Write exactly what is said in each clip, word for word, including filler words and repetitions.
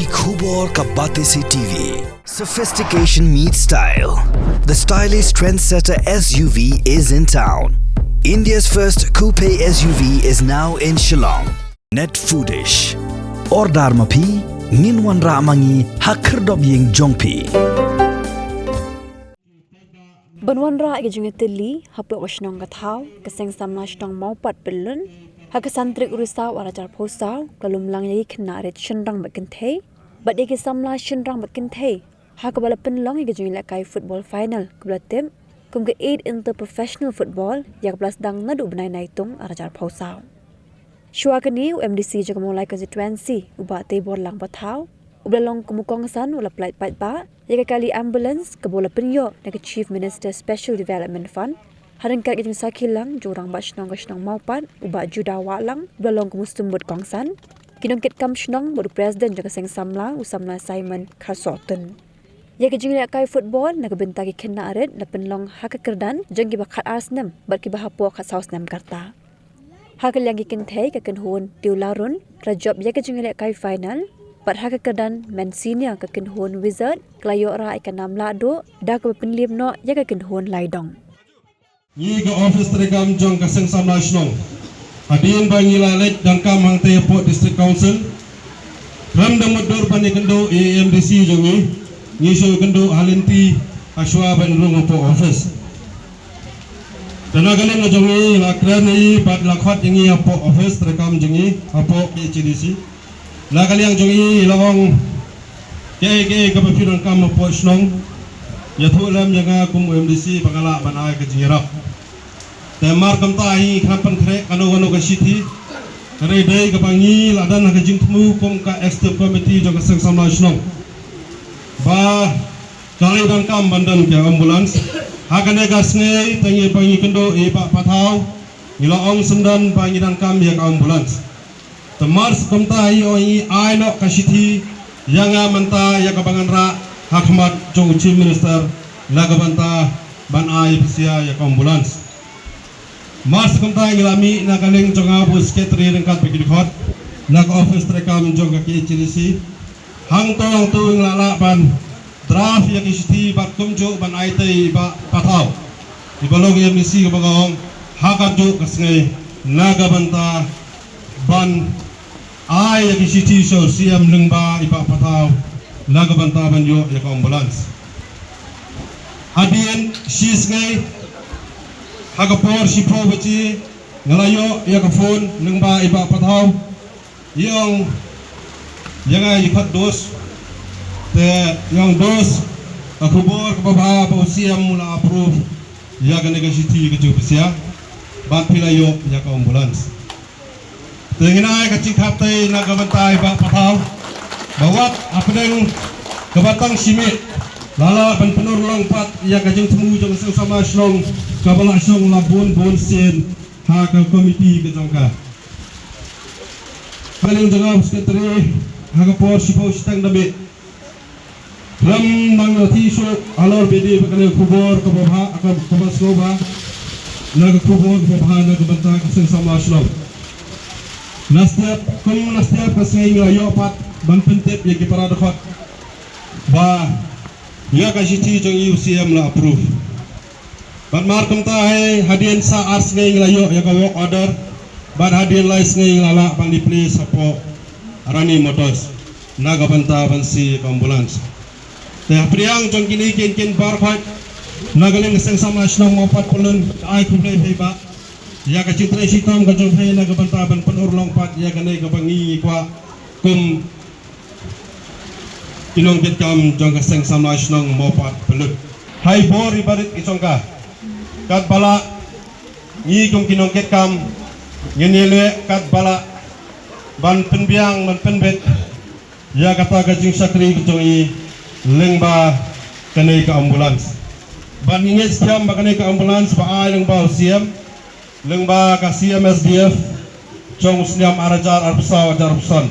Khubor ka Batesi T V. Sophistication meets style. The stylish trendsetter S U V is in town. India's first coupe S U V is now in Shillong. Net Foodish. Order ma phi, ngin wanrah ma ngi ha khyrdop ïing jong phi. Ban wanrah ïa ka jingïatylli hapoh ka shnong ka thaw, ka Seng Samla Shnong Mawpat Pyllun, ha ka san tarik u Risaw ar hajar arphew saw, ka la lum lang ïa ki khynnah rit shynrang bad kynthei bad ïa ki samla shynrang bad kynthei, ha kaba la pynlong ïa ka jingïalehkai football final kaba la tip kum ka eight inter professional football, ïa kaba la sdang naduh u bnai Naitung ar hajar arphew saw. Shuwa kane, u M D C jong ka Mawlai constituency, u Bah Teiborlang Pathaw, uba la long kum u kongsan, u la pyllait paidbah ïa ka kali ambulance kaba u la pynïoh na ka Chief Minister Special Development Fund, ha ryngkat ka jingsakhi lang jong u Rangbah Shnong ka shnong Mawpat, u Bah Judah Wahlang, uba la long kum u symbud kongsan, ki nongkitkam shnong bad u president jong ka Seng Samla, u Samla Simon Kharsohtun. Ïa ka jingïalehkai football na ka bynta ki khynnah rit la pynlong ha ka kyrdan jong kiba khatar snem bad kiba hapoh khatsaw snem ka rta. Ha ka liang ki kynthei, ka kynhun Tiularun ka la jop ïa ka jingïalehkai final, bad ha ka kyrdan men senior, ka kynhun Wizard ka la ïoh rah ïa ka nam lahduh da kaba pynlip noh ïa ka kynhun Laidong. Ngi ka office treikam jong ka Seng Samla Shnong, hadien ba ngi la leit donkam hangtei hapoh District Council, khlem da mutdur ban ïakynduh ïa u M D C jong ngi, ngi shu ïakynduh ha lynti, ha shuwa ban rung hapoh office. Te na ka liang jong ngi la kren ïa i bad la khot ïa ngi hapoh office treikam jong ngi hapoh K H A D C. Na ka liang jong i la ong, kaei kaei kaba phi donkam hapoh shnong, ïathuh lem ïa nga kum u M D C ba nga lah ban ai ka jingïarap. Te mar kumta hi, khlem pynkhreh kano kano ka shithi, ka dei dei kaba ngi la don ha ka jingthmu kum ka executive committee jong ka Seng Samla Shnong, ba ka la donkam ban don ka ambulance. Ha kane ka sngi, te ngi ba ngi kynduh ïa i Bah Pathaw, ngi la ong syndon ba ngi donkam ïa ka ambulance. Te mar kumta hi, ong i, ai noh ka shithi ïa nga mynta ïa kaba ngan rah ha khmat jong u Chief Minister na ka bynta ban ai pisa ïa ka ambulance. Mar kumta ngi la mih na ka liang jong nga bad u secretary ryngkat bad ki dkhot na ka office treikam jong ka K H A D C. Hangto hangto ngi la lah ban draft ïa ki shithi bad kumjuh ban ai tei i Bah Pathaw, iba long i M D C kaba nga ong, ha kajuh ka sngi na ka bynta ban ai ïa ki shithi sha u C M lyngba i Bah Pathaw na ka bynta ban ïoh ïa ka ambulance. Hadien shisngi, ha ka por shiphew baje, nga la ïoh ïa ka phone lyngba i Bah Pathaw. I ong ïa nga i khot Dos. Te i ong Dos, ka khubor kaba bha ba u C M u la approve ïa kane ka shithi ka jingpynshiah, bad phi la ïoh ïa ka ambulance. Te ngi ai ka jingkhaptai na ka bynta i Bah Pathaw, ba wat hapdeng kaba tang shi miet la lah ban pynurlong pat ïa ka jingthmu jong ka Seng Samla Shnong kaba la shong la bun bun sien ha ka committee ka jong ka. Ka liang jong nga u secretary, ha ka por shiphew shiteng da miet, khlem nang ïa ti shuh halor bad ïa kane ka khubor kaba bha, kaba, kaba sngewbha, na ka khubor kaba bha na ka bynta ka Seng Samla Shnong. Na step, kum na step ka sngi ngi la ïoh pat ban pyntip ïa ki para dkhot ba ïa ka shithi jong i u C M la approve. Bad mar kumta hi, hadien sa ar sngi ngi la ïoh ïa ka work order, bad hadien lai sngi ngi la lah ban replace hapoh Rani Motors na ka bynta ban sie ka ambulance. Te hapdeng jong kine ki kyntien baroh, na ka liang ka Seng Samla Shnong Mawpat Pyllun, ai khublei phi Bah ïa ka jingtrei shitom ka jong phi na ka bynta ban pynurlong pat ïa kane kaba ngi kwah kum ki nongkitkam jong ka Seng Samla Shnong Mawpat Pyllun. Ha i bor i barit i jong ka, katba lah ngi kum ki nongkitkam ngin ïaleh katba lah ban pynbiang ban pynbit ïa kata ka jingshakri ka jong i lyngba kane ka ambulance. Bad ngi ngeit skhem ba kane ka ambulance ba ai lyngba u C M, lyngba ka C M S D F jong u snem ar hajar arphew saw, ar hajar arphew san,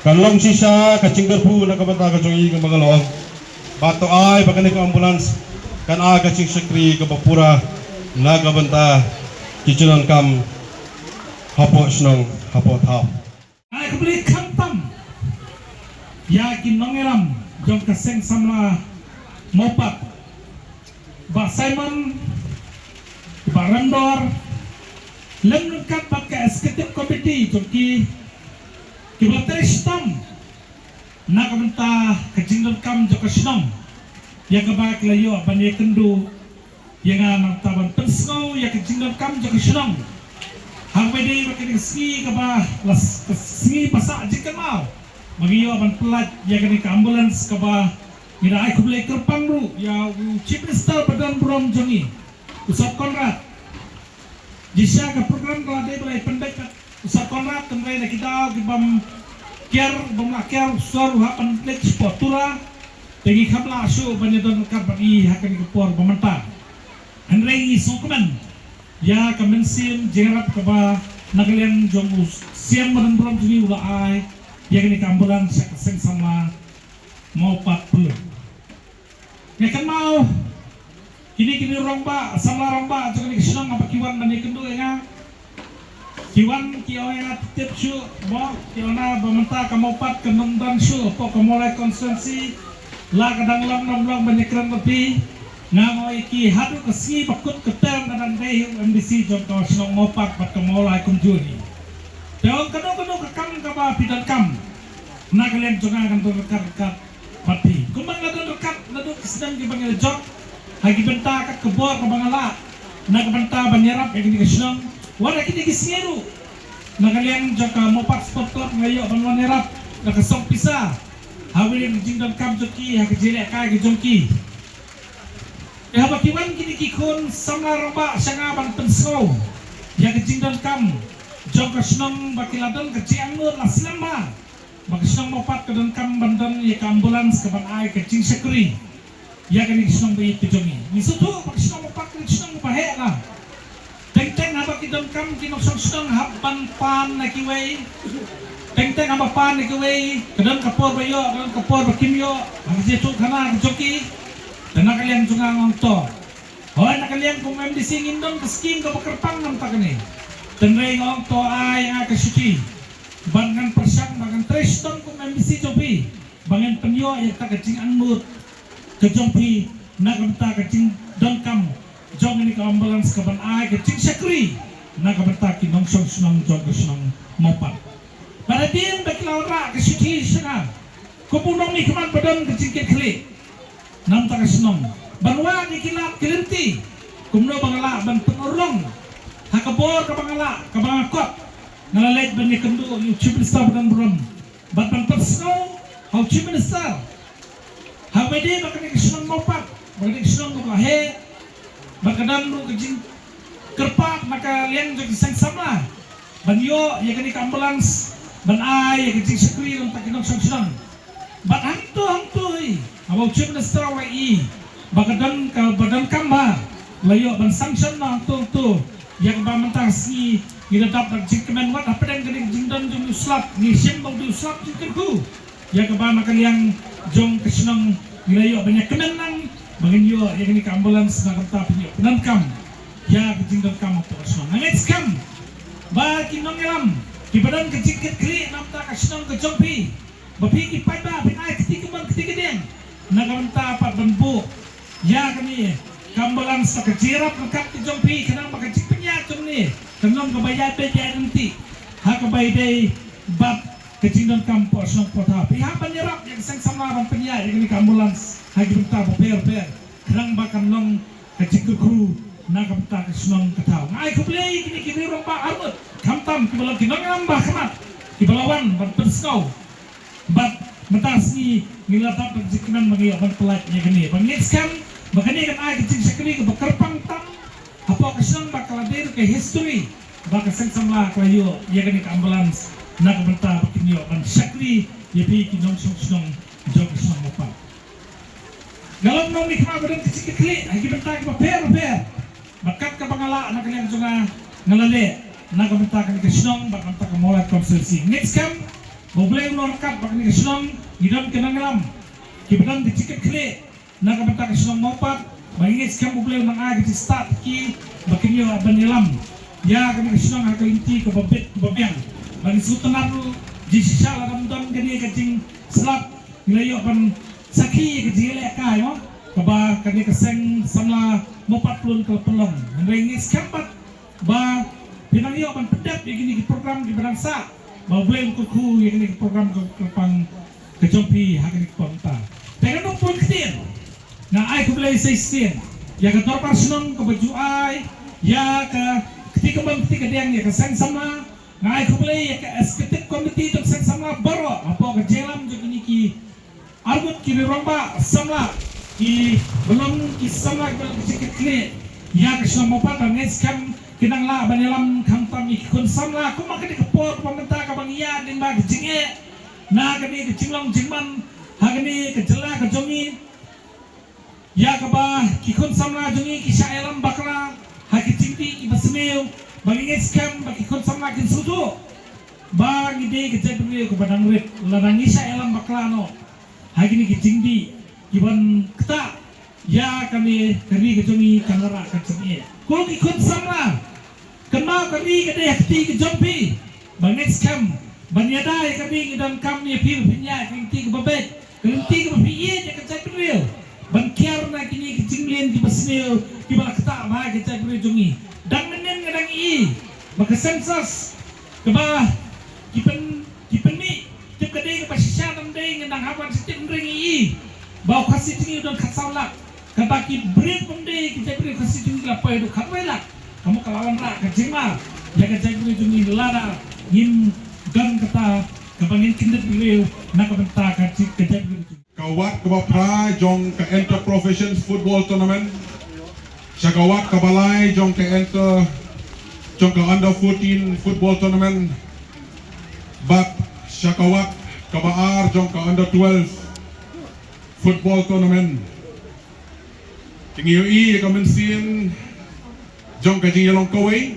kan long shisha ka jingkyrkhu na ka bynta ka jong i, kaba nga la ong. Bad to ai ba kane ka ambulance kan ai ka jingshakri kaba pura na ka bynta ki jingdonkam hapoh shnong hapoh thaw. Ai khublei khamtam. ïa ki nongïalam jong ka Seng Samla Mawpat, Bah Simon, Bah Remdor, lem ryngkat bad ka Executive Committee jong ki, kiba la trei shitom na ka bynta ka jingdonkam jong ka shnong, ïa kaba ki la ïoh ban ïakynduh ïa nga na ka bynta ban pynsngew ïa ka jingdonkam jong ka shnong. Ha kaba ïadei bad kane ka sngi kaba la s-, ka sngi ba sah jingkynmaw ba ngi ïoh ban pyllait ïa kane ka ambulance, kaba ngi da ai khublei kyrpang ruh ïa u Chief Minister ba don burom jong ngi, u Sir Conrad. Shisha ka program ka la dei ba la pynbeit kat u Sir Conrad, hynrei na ki daw ki bym kiar, bym lah kiar, u Sir u hap ban leit shapoh Tura. Te ngi kham lah shuh ban ïadon ryngkat bad i ha kane ka por ba mynta. Hynrei ngi sngewkmen ïa ka mynsiem jingïarap kaba na ka liang jong u Siem ba don burom jong ngi u la ai ïa kane ka ambulance sha ka Seng Samla Mawpat Pyllun. Nga kynmaw kine ki rangbah, samla rangbah jong kane ka shnong haba ki wan ban ïakynduh ïa nga, ki wan ki ong ïa nga, tip shuh mo, ki ong na ba mynta ka Mawpat kan ym don shuh hapoh ka Mawlai constituency. La ka dang long, dang long ban ïakren bad phi. Nga ong ïa ki, haduh ka sngi ba kut ka term ka dang dei hi u MDC jong ka shnong Mawpat bad ka Mawlai kumjuh hi. Te ong kano kano ka kam kaba phi donkam na ka liang jong nga ngan don ryngkat ryngkat bad phi. Kumba nga la don ryngkat naduh ki snem kiba ngi la jop ha ki bynta kat ka bor kaba nga lah na ka bynta ban ïarap ïa kane ka shnong. Wat ha kine ki sngi ruh na ka liang jong ka Mawpat Sports Club nga ïoh ban wan ïarap da ka song pisa ha kawei ka jingdonkam jong ki, ha ka jingïalehkai ka jong ki. Te haba ki wan kine ki khun samla rangbah sha nga ban pynsngew ïa ka jingdonkam jong ka shnong ba ki la don ka jingangnud la slem bha ba ka shnong Mawpat ka donkam ban don ïa ka ambulance kaban ai ka jingshakri ïa kane ka shnong ba ïeit ka jong ngi. Ngi sngewthuh ba ka shnong Mawpat ka shnong ba heh la. Teng teng haba ki donkam ki nongshong shnong hap ban pan na kiwei. Teng teng haba pan na kiwei ka don ka por ba ïoh, ka don ka por ba kim ïoh ha ka jingïathuhkhana ka jong ki. Te na ka liang jong nga nga ong to, hooid, na ka liang kum MDC ngin don ka skim kaba kyrpang na ka bynta kane. Hynrei nga ong to ai ïa nga ka shuti ban ngan pyrshang, ban ngan trei shitom kum MDC jong phi, ban ngan pynïoh ïa kata ka jingangnud ka jong phi na ka bynta ka jingdonkam jong kane ka ambulance kaban ai ka jingshakri na ka bynta ki nongshong shnong jong ka shnong Mawpat. Bad hadien ba ki la wanrah ka shuti sha nga kum u nongmihkhmat ba don ka jingkitkhlieh na ka bynta ka shnong, ban wad ïa ki lad ki lynti kumno ba nga lah ban pynurlong ha ka bor kaba nga lah, kaba nga kot, nga la leit ban ïakynduh ïa u Chief Minister ba don burom bad ban pynsngew ha u Chief Minister ha kaba ïadei bad kane ka shnong Mawpat, ba kane ka shnong kaba heh, ba ka don ruh ka jingkyrpad na ka liang jong ki seng samla ban ïoh ïa kane ka ambulance ban ai ïa ka jingshakri na ka bynta ki nongshong shnong. Bad hangto hangto hi haba u Chief Minister u la ïohi ba ka don kaba donkam bha, u la ïoh ban sanction na hangto hangto. Ïa kaba mynta ka sngi ngi la dap da ka jingkmen, wat hapdeng kane ka jingdon jong u slap, ngi shim ba u dei u slap jingkyrkhu. Ïa kaba na ka liang jong ka shnong ngi la ïoh ban ïakmen lang ba ngin ïoh ïa kane ka ambulance na ka bynta pynïoh pyndonkam ïa ka jingdonkam hapoh ka shnong. Nga ngeit skhem ba ki nongïalam kiba don ka jingkitkhlieh na ka bynta ka shnong ka jong phi, ba phi ki paidbah phin ai kti kamon kti kadiang na ka bynta pat ban buh ïa kane ka ambulance, ka jingïarap ryngkat ka jong phi, khnang ba ka jingpynïaid jong ne kan long kaba ïaid beit ïaid ryntih ha kaba ïadei bad ka jingdonkam hapoh shnong hapoh thaw. Phi hap ban ïarap ïa ka seng samla ban pynïaid ïa kane ka ambulance ha ki bynta bapher bapher, khnang ba kan long ka jingkyrkhu na ka bynta ka shnong ka thaw. Nga ai khublei ïa kine ki rangbah arngut, khamtam kiba long ki nongïalam ba khmat kiba la wan ban pynsngew. Bad mynta ka sngi ngi la dap da ka jingkmen ba ngi ïoh ban pyllait ïa kane. Ba ngi ngeit skhem ba kane kan ai ka jingshakri kaba kyrpang tam hapoh ka shnong, ba ka la dei ruh ka history ba ka seng samla ka la ïoh ïa kane ka ambulance na ka bynta ba kin ïoh ban shakri ïa phi ki nongshong shnong jong ka shnong Mawpat. Nga long nongmihkhmat ba don ka jingkitkhlieh ha ki bynta kiba pher bapher. Bad kat kaba nga lah na ka liang jong nga, nga la leh na ka bynta kane ka shnong bad na ka bynta ka Mawlai constituency. Ngeit skhem ba U Blei un long ryngkat bad kane ka shnong. Ngi don ki nongïalam kiba don ka jingkitkhlieh na ka bynta ka shnong Mawpat, ba ngi ngeit skhem U Blei un nang ai ka jingstad ki ba kin ïoh ban ïalam ïa kane ka shnong ha ka lynti kaba bit kaba biang. Ba ngi sngewtynnat ruh jingshisha lada ym don kane ka jingslap Ngi la ïoh ban sakhi ïa ka jingïalehkai mo kaba kane ka seng samla Mawpat Pyllun ka la pynlong. Hynrei ngi skhem pat ba phi nang ïoh ban pyndep ïa kine ki program kiba dang sah ba U Blei un kyrkhu ïa kine ki program ka kyrpang ka jong phi ha kane ka por mynta. Te ka nongpun ktien nga ai khublei sa shisien ïa ka dorbar shnong kaba ju ai ïa ka kti kamon kti kadiang ïa ka seng samla. Nga ai khublei ïa ka executive committee jong seng samla baroh hapoh ka jingïalam jong kine ki arngut ki rangbah samla kiba long ki samla kiba long ki jingkitkhlieh ïa ka shnong Mawpat. Nga ngeit skhem kin nang lah ban ïalam khamtam ïa ki khun samla kum ha kane ka por kaba mynta kaba ngi ïaid lyngba ka jingeh na kane ka jinglong jingman ha kane ka jylla ka jong ngi. Ïa kaba ki khun samla jong ngi ki shah ïalam bakla ha ki jingdih kiba sniew ba ngi ngeit skhem ba ki khun samla kin sngewthuh ba ngi dei ka jaitbynriew kaba dang rit lada ngi shah ïalam bakla noh ha kine ki jingdih kiban ktah ïa kane ka ri ka jong ngi kan wanrah ka jingeh. Ko ki khun samla, kynmaw ka ri ka dei ha kti ka jong phi. Ba ngeit skhem ban ïada ïa ka ri ngi donkam ïa phi ba phin ïaid ka lynti kaba beit, ka lynti kaba phi ïeit ïa ka jaitbynriew ban kiar na kine ki jingmlien kiba sniew kiba la ktah bha ïa ka jaitbynriew jong ngi. Dang mynnin nga dang i ba ka census kaba ki pyn ki pynmih tip ka dei kaba shisha dang dei ngi dang hap ban sa tip hynrei ngi i ba u Khasi jong ngi u don khatsaw lak. Kata ki briew pynde ki jaitbynriew Khasi jong ngi ki la poi haduh khatwei lak. Ka mut ka la wanrah ka jingma ïa ka jaitbynriew jong ngi lada ngim don kata kaba ngin kyndit briew na ka bynta ka jait ka jaitbynriew jong ngi. Ka wat kaba phra jong ka Inter Professions Football Tournament. Sha ka wat kaba lai jong ka Inter jong ka Under fourteen Football Tournament. Bad sha ka wat kaba ar jong ka Under twelve Football Tournament. Te ngi ïohi ïa ka mynsiem jong ka jingïalong kawei.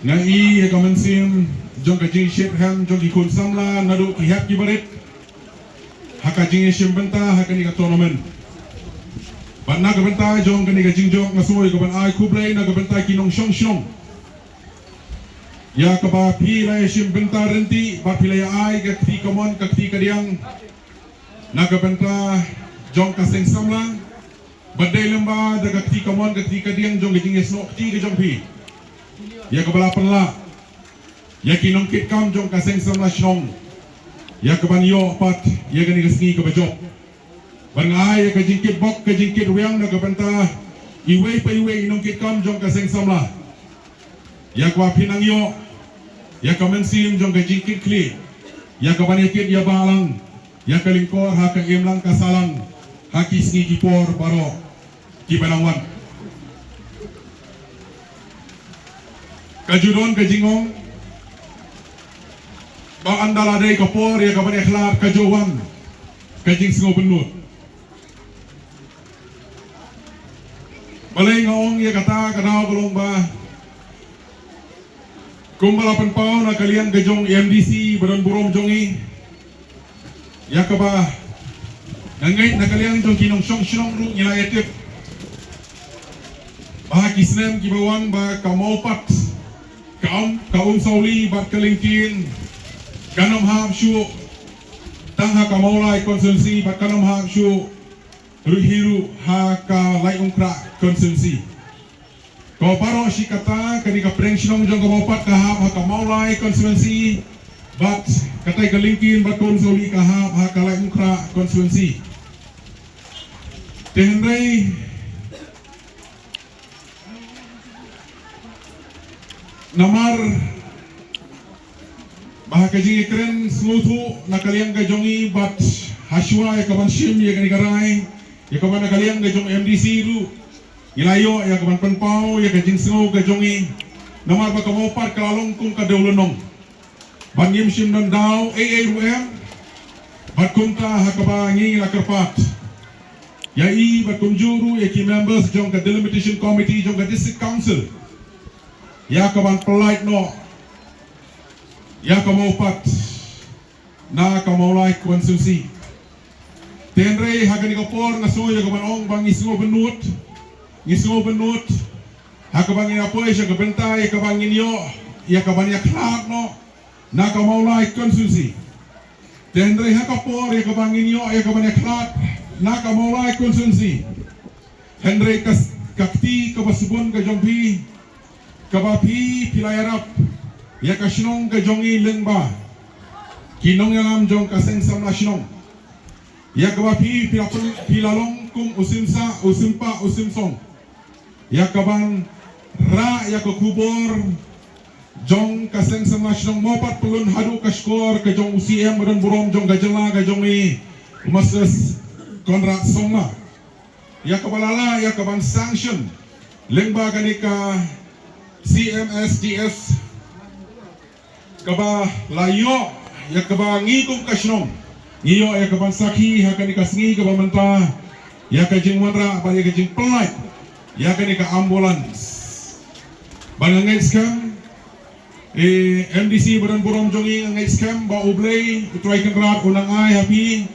Nga i ïa ka mynsiem jong ka jingshit hem jong ki khun samla naduh ki hep ki barit ha ka jingïashim bynta ha kane ka tournament. Bad na ka bynta jong kane ka jingjop nga sngew ïa ka ban ai khublei na ka bynta ki nongshong shnong ïa kaba phi la ïashim bynta ryntih bad phi la ïa ai ka kti kamon ka kti kadiang na ka bynta jong ka seng samla. Bad dei lem bad da ka kti kamon ka kti kadiang jong ka jingïasnoh kti ka jong phi ïa kaba la pynlah ïa ki nongkitkam jong ka seng samla shnong ïa kaban ïoh pat ïa kane ka sngi kaba jop. Ban ai ïa ka jingkitbok ka jingkitwiang na ka bynta iwei pa iwei i nongkitkam jong ka seng samla. Ïa kaba phi nang ïoh ïa ka mynsiem jong ka jingkitkhlieh ïa kaban ïakit ïabah lang ïa ka lyngkor ha ka imlang ka sahlang ha ki sngi ki por baroh kiba nang wan. Ka ju don ka jingong ba ynda la dei ka por ïa kaban ïakhlad ka ju wan ka jingsngewbynnud. Balei nga ong ïa kata ka daw ka long ba kumba la pynpaw na ka liang ka jong M D C ba don burom jong i ïa kaba nga ngeit na ka liang jong ki nongshong shnong ruh ngi la ïatip ba ha ki snem kiba wan ba ka Mawpat ka um ka Umsawli bad ka Lyngkien kan ym hap shuh tang ha ka Mawlai constituency bad kan ym hap shuh ruh hi ruh ha ka Laitumkhrah constituency. Ko baroh shi katta kane ka pdeng shnong jong ka Mawpat ka hap ha ka Mawlai constituency bad katai ka Lyngkien bad ka Umsawli ka hap ha ka Laitumkhrah constituency. Te hynrei namar ba ha ka jingïakren sngewthuh na ka liang ka jong i bad ha shuwa ïa kaban shim ïa kane ka rai ïa kaba na ka liang ka jong M D C ruh ngi la ïoh ïa kaban pynpaw ïa ka jingsngew ka jong i. Namar ba ka Mawpat ka la long kum ka dewlynnong bad ngim shym don daw ei ei ruh em. Bad kumta ha kaba ngi la kyrpad ïa i bad kumjuh ruh ïa ki members jong ka delimitation committee jong ka district council ïa kaban pyllait noh ïa ka Mawpat na ka Mawlai constituency. Te hynrei ha kane ka por nga sngew ïa kaban ong ba ngi sngewbynnud ngi sngewbynnud ha kaba ngin ïa poi sha ka bynta ïa kaba ngin ïoh ïa kaban ïakhlad noh na ka Mawlai constituency. Te hynrei ha ka por ïa kaba ngin ïoh ïa kaba ïakhlad na ka Mawlai constituency, hynrei ka, ka kti kaba sbun ka jong phi, kaba phi phi la ïarap ïa ka shnong ka jong i lyngba ki nongïalam jong ka seng samla shnong, ïa kaba phi phi la pyn-, phi la long kum u sim sah, u sim pah, u sim song, ïa kaban rah ïa ka khubor jong ka seng samla shnong, mo pat pyllun haduh ka shkor ka jong u C M ba don burom jong ka jylla ka jong i, u Moses Conrad Sangma, ïa kaba la lah ïa kaban sanction lyngba kane ka C M S D S, kaba la ïoh ïa kaba ngi kum ka shnong ngi ïoh ïa kaban sakhi ha kane ka sngi kaba mynta, ïa ka jingwanrah bad ïa ka jingpynlait ïa kane ka ambulance. Ba nga ngeit skhem, eh, M D C ba don burom jong ngi, nga ngeit skhem ba U Blei U Trai Kynrad un nang ai ha phi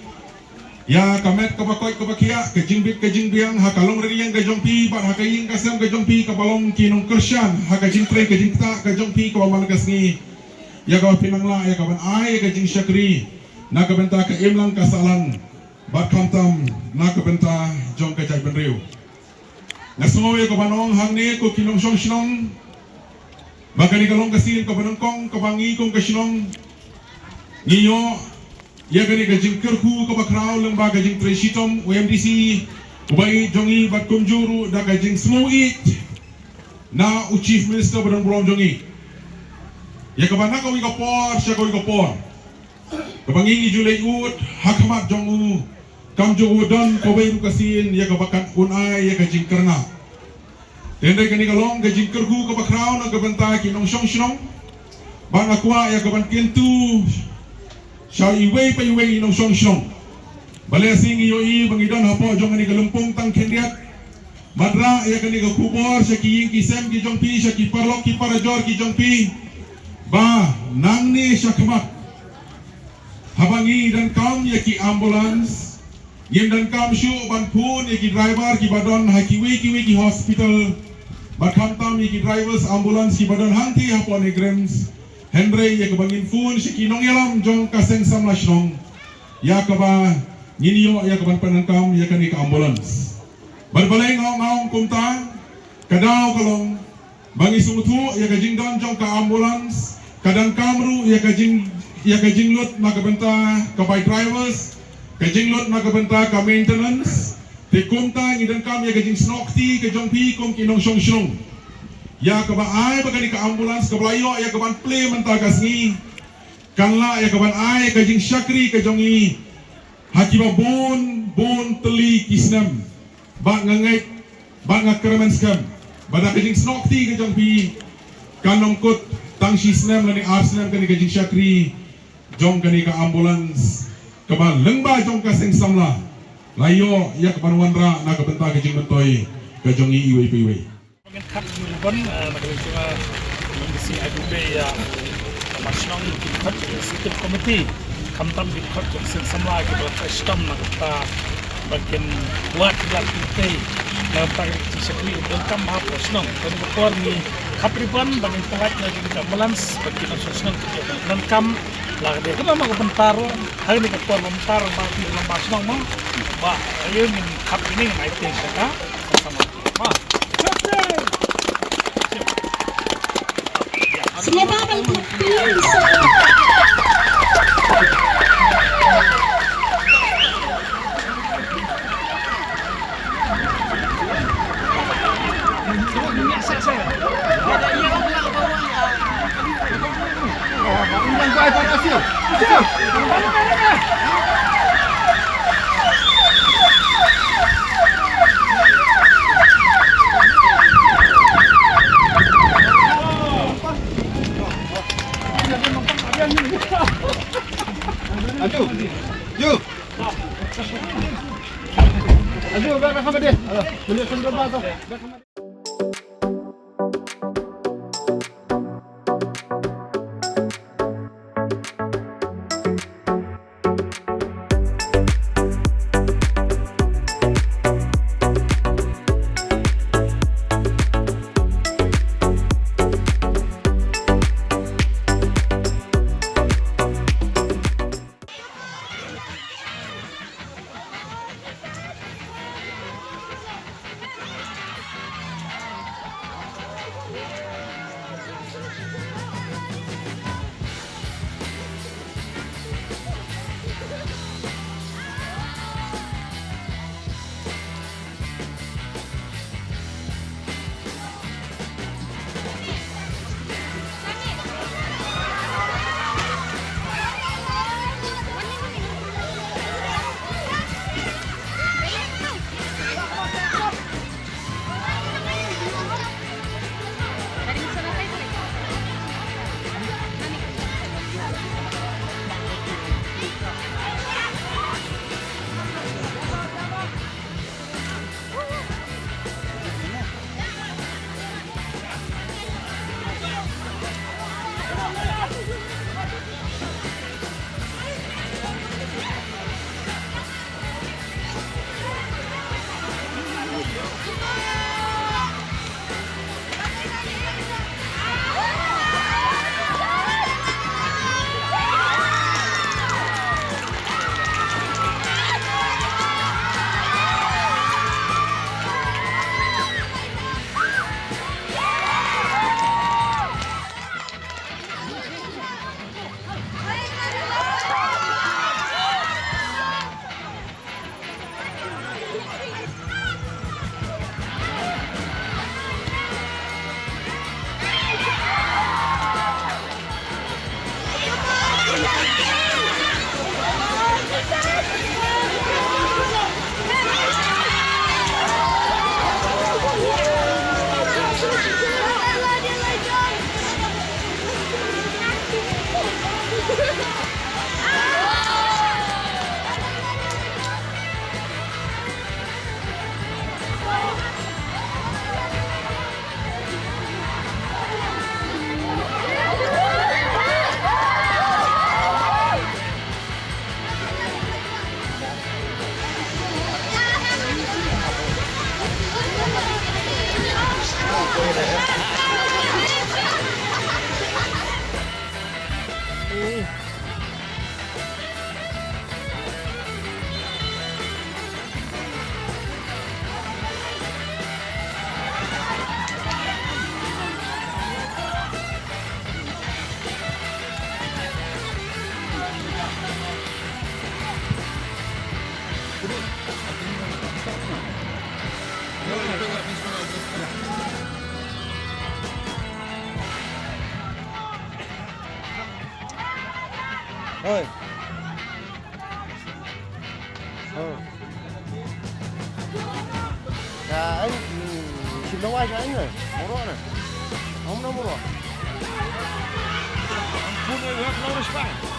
ïa ka met kaba koit kaba khiah, ka jingbit ka jingbiang ha ka longrynïeng ka jong phi bad ha ka ïing ka sem ka jong phi, kaba long ki nongkyrshan ha ka jingtrei ka jingktah ka jong phi kaba man la ka sngi, ïa kaba phin nang lah ïa kaban ai ïa ka jingshakri na ka bynta ka imlang ka sahlang bad khamtam na ka bynta jong ka jaitbynriew. Nga sngew ïa kaban ong hangne ko ki nongshong shnong, ba kane ka long ka sien kaba nyngkong kaba ngi kum ka shnong ngi ïoh ïa kane ka jingkyrkhu kaba khraw lyngba ka jingtrei shitom u M D C uba ïeit jong ngi bad kumjuh ruh da ka jingsngew ïeit na u Chief Minister ba don burom jong ngi, ïa kaba na kawei ka por sha kawei ka por kaba ngi ngi ju leit ud ha khmat jong u, kam ju u don kawei ruh ka sien ïa kaba kan un ai ïa ka jingkyrngah. Te hynrei kane ka long ka jingkyrkhu kaba khraw na ka bynta ki nongshong shnong, ba nga kwah ïa kaban kyntu sha iwei pa iwei i nongshong shnong. Balei shi ngi ïohi ba ngi don hapoh jong kane ka lympung tang khyndiat ban rah ïa kane ka khubor sha ki ïing ki sem ki jong phi, sha ki paralok ki parajor ki jong phi, ba nangne sha khmat, haba ngi donkam ïa ki ambulance, ngim donkam shuh ban phone ïa ki driver kiba don ha kiwei kiwei ki hospital, bad khamtam ïa ki drivers ambulance kiba don hangtei hapoh NEIGRIHMS. Hynrei ïa kaba ngin phone sha ki nongïalam jong ka seng samla shnong, ïa kaba ngin ïoh ïa kaban pyndonkam ïa kane ka ambulance. Bad balei nga ong, nga ong kumta, ka daw ka long ba ngi sngewthuh ïa ka jingdon jong ka ambulance ka donkam ruh ïa ka jing, ïa ka jinglut na ka bynta ka bai drivers, ka jinglut na ka bynta ka maintenance. Te kumta ngi donkam ïa ka jingsnoh kti ka jong phi kum ki nongshong shnong, ïa kaba ai ba kane ka ambulance kaba la ïoh ïa kaban plie mynta ka sngi kan lah ïa kaban ai ka jingshakri ka jong ngi ha kiba bun bun tylli ki snem. Bad nga ngeit bad nga kyrmen skhem ba da ka jingsnoh kti ka jong phi, kan ym kut tang shi snem lane ar snem kane ka jingshakri jong kane ka ambulance kaba lyngba jong ka seng samla la ïoh ïa kaban wanrah na ka bynta ka jingmyntoi ka jong ngi iwei pa iwei. Ngin khot ïa u ribbon, eh, na ka liang jong nga, ngin sa ai duwai ïa ka shnong, ki khot ïa ka executive committee, khamtam ki khot ïa ka seng samla kiba la trei shitom na kata ba kin wad ïa ki tei na ka bynta ka jingshakri, donkam hapoh shnong. Kane ka por ngi khot ribbon ba ngin pynlait na ka ambulance ba ki nongshong shnong ki donkam la ka dei. Kane ma ka bynta ruh, ha kane ka por ba mynta ruh ba ki nongshong shnong mo, ba ïa ngin khot ïa ngin ai tei sha ka. Aju. Aju, bak dah sama dia. Alah, boleh sendiri bak tu. Oi. Oi. Ya, ai, shim dawai sha ai ne. Morok ne. Hom na morok. Ampun, ai, wak na respect.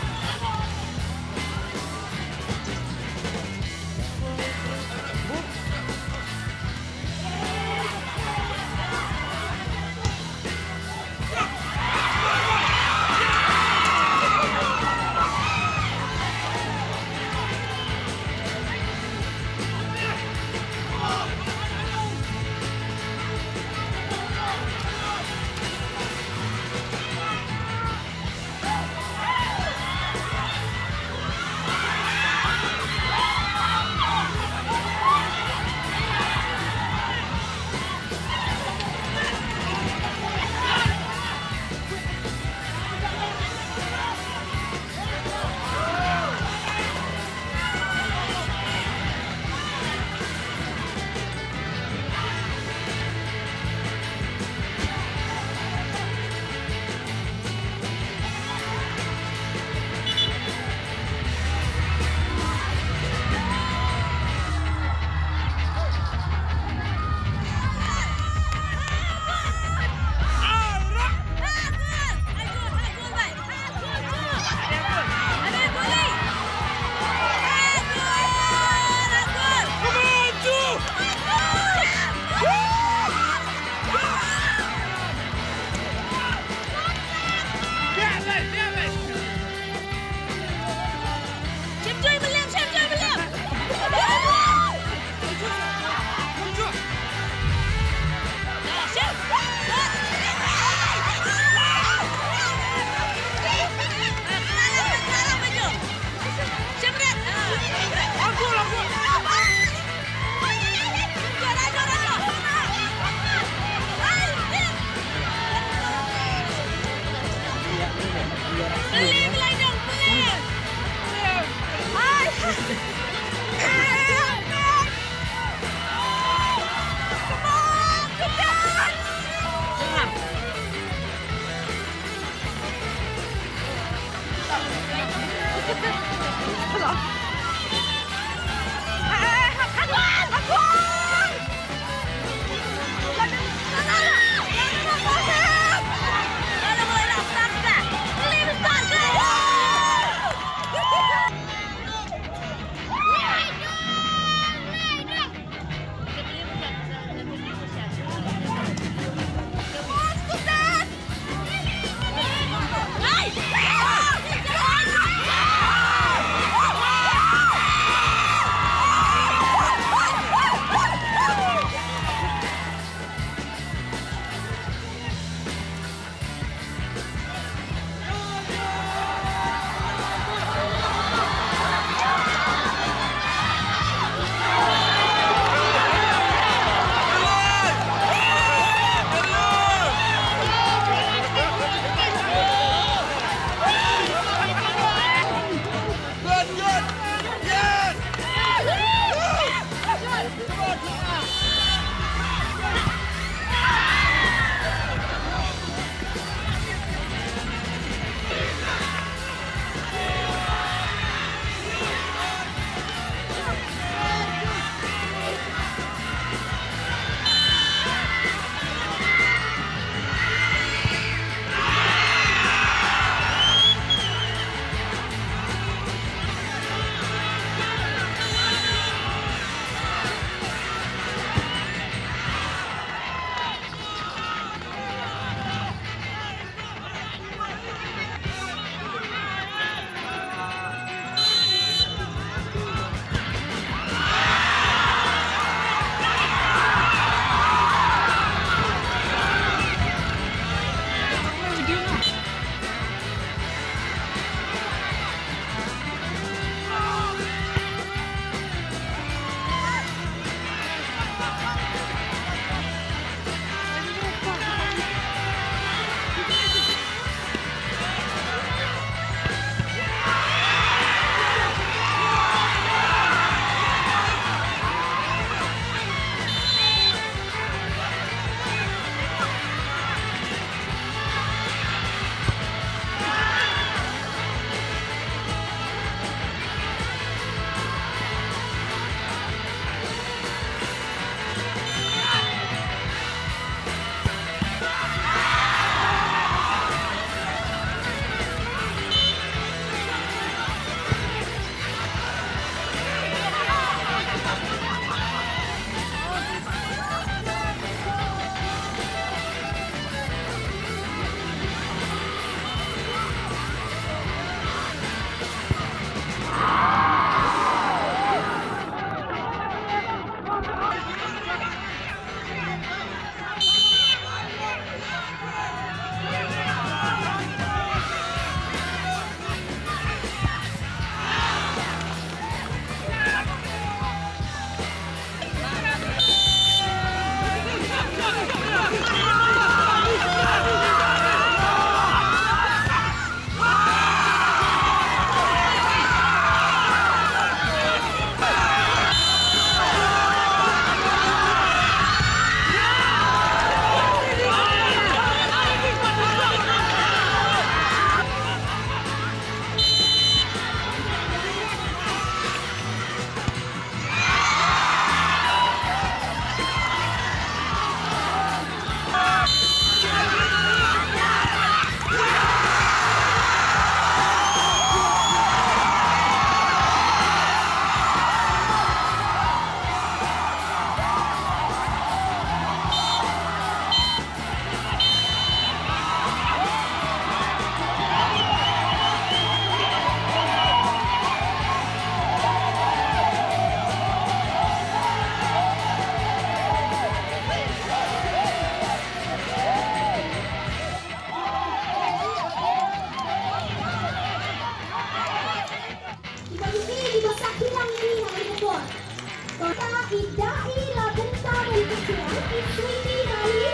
Nangta i Dai Labunta ban pyntiar i Sweety Rani.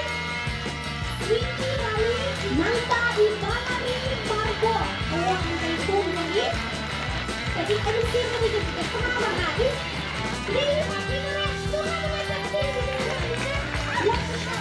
Sweety Rani. Nangta i Balari Marbot. Awak nangta i kum jong i. Ka jingpyntiar ka jingpyntiar ka jingpyntiar. Dei i Marbot. Suma ka jingpyntiar ka jingpyntiar.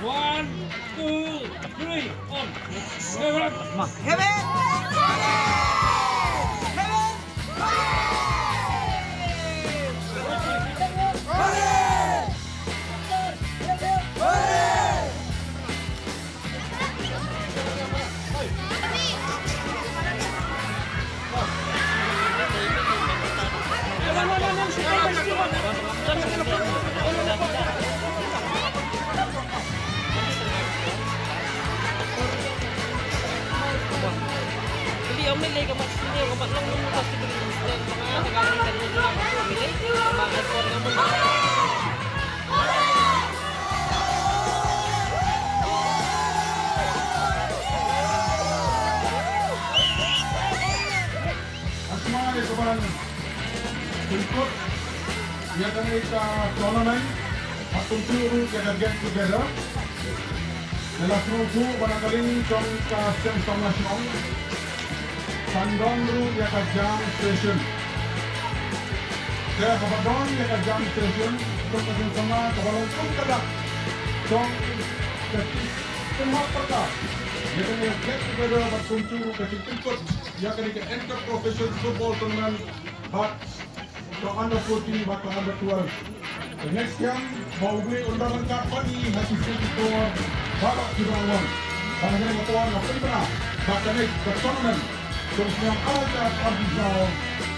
One, two, three, on. Heaven! Heaven! Asma ïa ka ban pynkut ïa kane ka tournament, bad kumjuh ruh ïa ka get together. Ïa la sngewthuh ba na ka liang jong ka Seng Samla Shnong kan don ruh ïa ka jam session. Te haba don ïa ka jam session, jong ka Seng Samla kaba long kum ka dak jong ka jingpynhap pyrta ïa kane ka get together bad kumjuh ruh ka jingpynkut ïa kane ka Inter Profession Football Tournament bad ka under fourteen bad ka under twelve. Te nga sngewthuh ba U Blei un da ryngkat bad ngi ha ki sngi ki por baroh kiba la wan. Bad ha kane ka por nga pynbna ba kane ka tournament jong u snem ar hajar arphew saw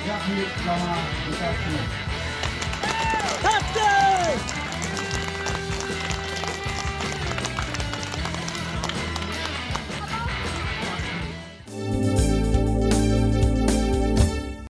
ïa ka lama ryngkat snem.